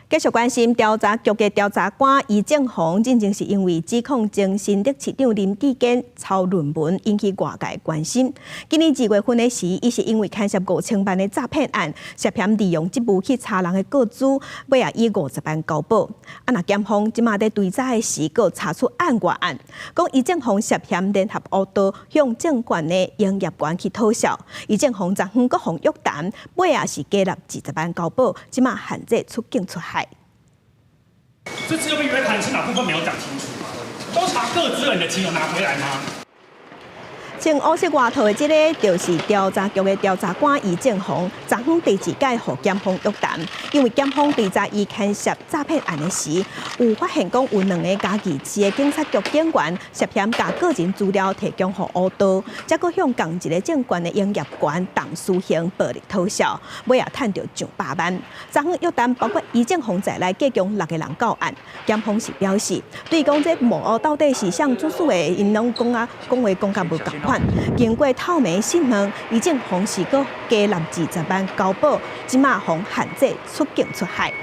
繼續關心調查局的調查官余正宏，進前是因為指控前新竹市長林智堅抄論文，引起外界關心。今年2月份的時，伊是因為牽涉5000萬的詐騙案，涉嫌利用職務去查人的個資，尾仔以50萬交保。啊，若檢方這馬佇追查的時，閣查出案外案，講余正宏涉嫌聯合烏道向證券的營業員去討數。余正宏昨昏閣予約談，尾仔是加納20萬交保，這馬限制出境出海。這次又被約談，是哪部分沒有講清楚？都查個資了，你的錢有拿回來嗎？穿烏色外套的這个，就是調查局的調查官余正宏。昨昏第二擺予檢方約談，因為檢方追查伊牽涉詐騙案的時，有發現講有兩个嘉義市的警察局警員涉嫌共個人資料提供予烏道，才閣向仝一个證券的營業員董書興暴力討數，尾仔趁著上百萬。昨昏約談包括余正宏在內，計共六个人到案。檢方是表示，對講這幕後到底是誰主使的，𪜶攏講啊講話講甲無仝款。經過透明訊問，余正宏是閣加納20萬交保，這馬予限制出境出海。